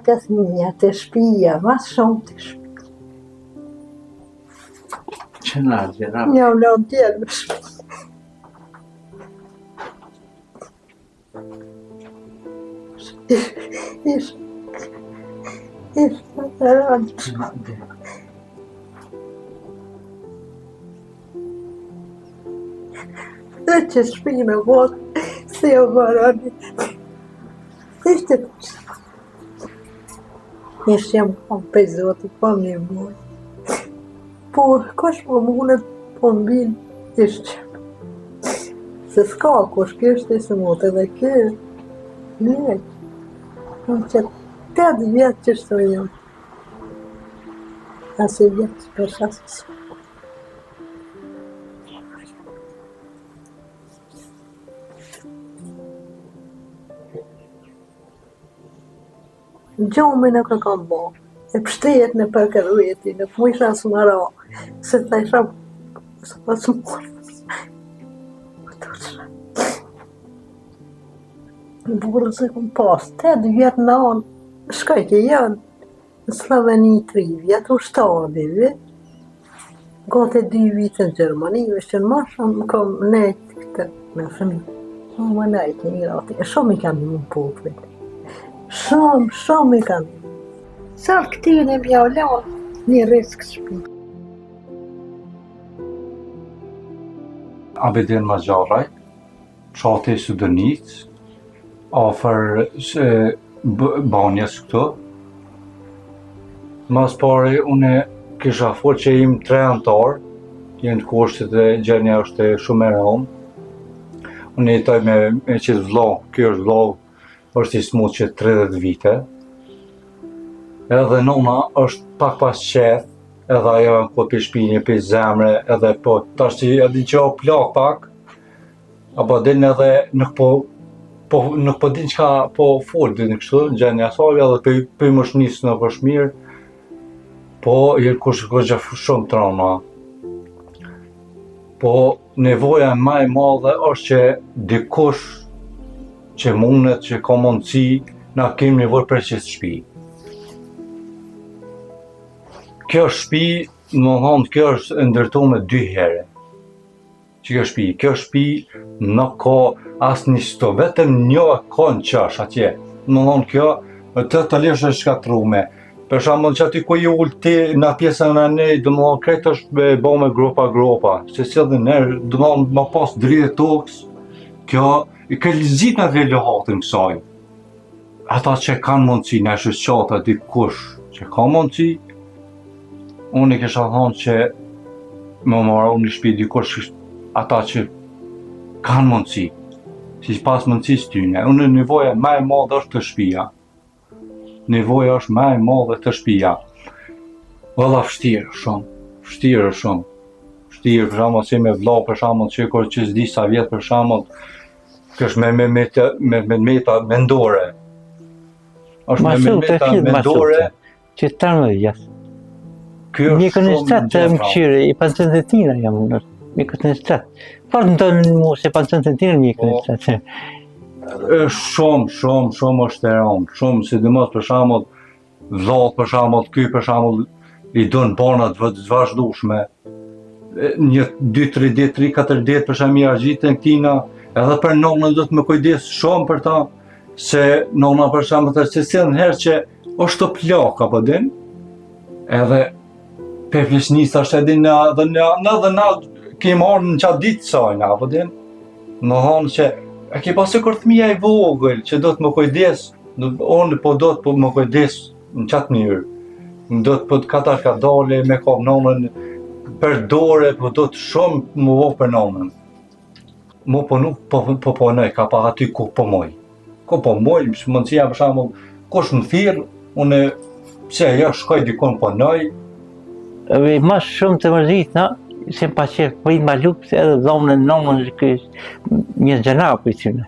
te fëmija, te shpia, ma shumë te shpia. Që në arë, në arë? Një në tjerë me shpia. Ish, ish, ish, Dhe që shpinë e botë, si e vërëni. Ishte të Ish jam kom për zotë, po më moj. Po, kush po mundet, po më binë, ish që. Se s'ka kush kishte i sëmut edhe ky, mirë. Unë që 8 vjetë që shto jam. Asë vjetë për shasë. Gjumi nuk e kam bo, e pështejet në për kërveti, nuk mujsha së më ra, se të isha së pa së mërë. Burrë se kom pas, 8 vjetë në anë, shkoj ke janë, në Sloveni 3 vjetë, u shtadi vjet, gati 2 vite në Gjermani, veç në ma shumë kom nejtë këtë me fëmi. Po më nejtë një rati, e shumë i kanë më popullit. Shumë, shumë i kanë. Sa këtyne m'jau lanë një risk shpi. Abedin Maxharraj, fshati Sudenicë, afër Banjës këtu. Mas pari, unë kisha folë që jemi tre anëtarë, jenë të kushtet dhe gjendja është shumë e rëndë. Unë jetoj me, me qit vlla, kjo është vlla, është i smut që 30 vite. Edhe nona është pak pas qef, edhe ajo në kohë për shpinje, për zemre, edhe po, tash që edhe që o plak pak, apo din edhe nuk po, po nuk po din çka po fol din kështu, në gjendja saj edhe për për më shnis nuk është mirë. Po jenë kush goxha shumë trauma. Po nevoja ma e madhe është që dikush që mundet, që ka mundësi, na kemi nevojë për qëtë shpi. Kjo shpi, më thonë, kjo është e ndërtu me dy here. Që kjo shpi, kjo shpi nuk ka asnjë sto, vetëm një ka në qash atje. Më thonë, kjo totalisht është shkatrume. Për shembull që aty ku i ul ti në pjesën e ne, do më thonë krejt është me bo me gropa gropa, se si edhe ne, do më thonë më pas dridhe tokës, kjo i ka lëzit në dhe luhatën kësaj. Ata që kanë mundësi, në shoqata dikush që ka mundësi, unë i kisha thonë që më marrë unë në shtëpi dikush ata që kanë mundësi, si pas mundësisë tyne. Unë nevoja më e madhe është të shtëpia. Nevoja është më e madhe të shtëpia. Valla vështirë shumë, vështirë shumë. Vështirë për shembull si me vlla për shembull që kur që s'di sa vjet për shembull, kjo është me me me me me meta mendore. Është me me meta mendore. Që të vjet. Ky është Mjekën e shtetë të më këshire, i pancën të tina jam unë, mjekën e shtetë. Por në të në mu se pancën të tina mjekën e po. shtetë. Është shumë, shumë, shumë është e rëndë, shumë, sidomos për shembull, vlla për shembull, ky për shembull, i don barnat të vazhdueshme. Një, dy, tri ditë, tri, katër ditë për shembull i argjitën këtina, edhe për nonën do të me kujdes shumë për ta, se nona për shembull të se si herë që është të plak, apo din, edhe pe pleqnisë është edhe në, dhe në, në dhe në, kemi marrë në qatë ditë sajna, apo din, më thonë që e ke pasë kur fëmija i vogël, që do të më kujdes, unë po do të po më kujdes në qatë mënyrë, do të po të katar ka dale, me kap nonën për dore, po do të shumë më vo për nonën. Mu po nuk po po punoj, ka pa aty ku po moj. Ku po moj, mundësia për shembull, kush më thirr, unë pse jo shkoj dikun punoj. Edhe ma shumë të mërzit, na, se më pa qef, po i ma lupë, edhe dhomën e nonën, një gjëna për i tyne.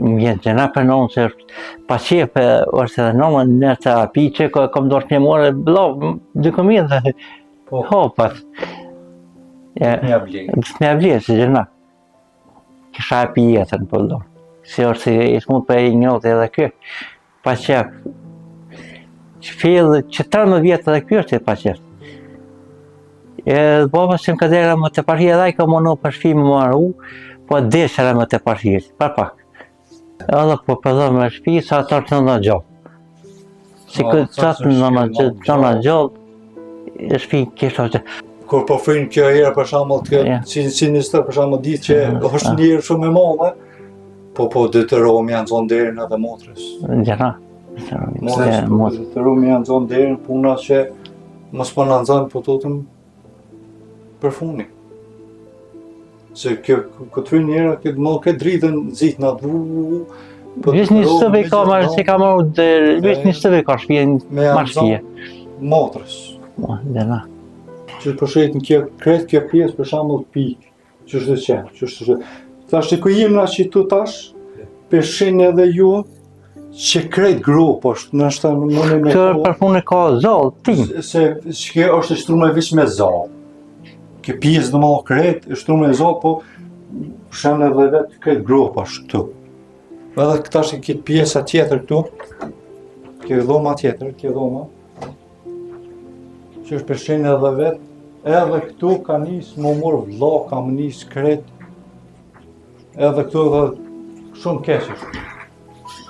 Një gjëna për nonën, se është pa qef, është edhe nonën në terapi, që ka kom dorë të një morë, blo, dy këmi dhe, po. hopat. Ja, bli. S'me bli, se gjëna. Kisha e pi jetën, po do. Si është i smut për i njohë edhe kë, pa qef. Që që 13 vjetë edhe kjo është e pa qef. E baba se më ka dera më të parhirë, edhe ai ka monu për shpi më maru, po desha më të parhirë, për pak. Edhe po përdhë me shpi, sa ato të në gjallë. Si po, këtë sa të në gjallë, gjallë, e shpi kishtë është. Kur po fryn kjo erë për shembull të yeah. si si një stër për shembull ditë që është një erë shumë e madhe, po po detyrohem ja nxon derën edhe motrës. Gjëra. Motrës, po detyrohem ja nxon derën puna që mos po na nxon po tutëm për funi. Se kjo këtë fryn njëra, këtë më këtë dritën zit në atë vu, po Veç një shtëpi ka marrë, se ka marrë, veç një shtëpi ka shpije, marrë shpije. Motrës. Po, dhe na. Që për shembull në kjo, krejt kjo pjesë për shembull pikë, që është që, që është që. Tash që ku jemi na që tu tash, pe shihni edhe ju, që krejt gropë është, në është në në me Kjo për punë ka zall, ti. Se, se kjo është e shtrume veç me zall. Kjo pjesë dhe më krejt, e shtrume me zall, po shihni edhe vetë krejt gropë është këtu. Edhe këta është këtë pjesa tjetër këtu, kjo dhoma tjetër, kjo dhoma, që është pe shihni edhe vetë, edhe këtu ka nisë më mor vlla, ka më nisë krejt, Edhe këtu edhe shumë keq është.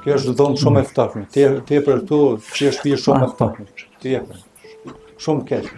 Kjo është dhomë shumë e ftohtë. Te tepër këtu që është shtëpi shumë e ftohtë. Tepër. Shumë keq.